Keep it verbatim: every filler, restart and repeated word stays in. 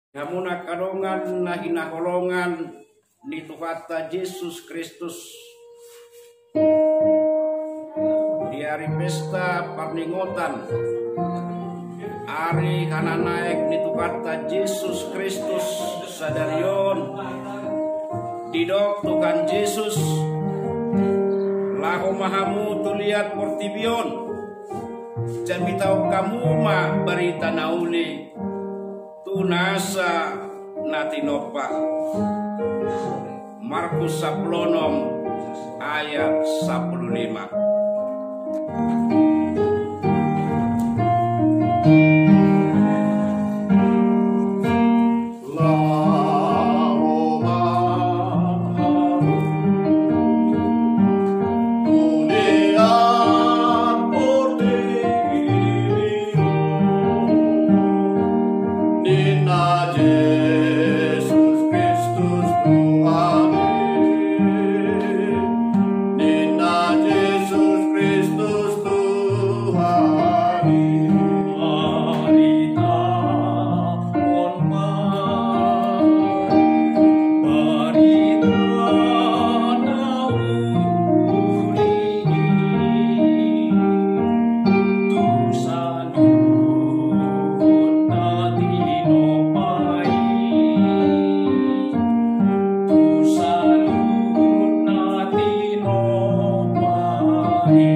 Hamuna angka dongan na hinaholongan ni Tuhanta Jesus Kristus, di ari pesta parningotan ari hananaek ni Tuhanta Jesus Kristus sadari on, didok Tuhan Jesus: Laho ma hamu tu liat portibi on, jamita hamu ma barita na uli tu nasa na tinompa. Markus sampulu onom ayat sampulu lima. Laho ma hamu tu liat portibi on, ninna Jesus Kristus Tuhan i. Ninna Jesus Kristus Tuhan i. Baritahon ma barita na uli i tu saluhut na tinompa i. Tu saluhut na tinompa i.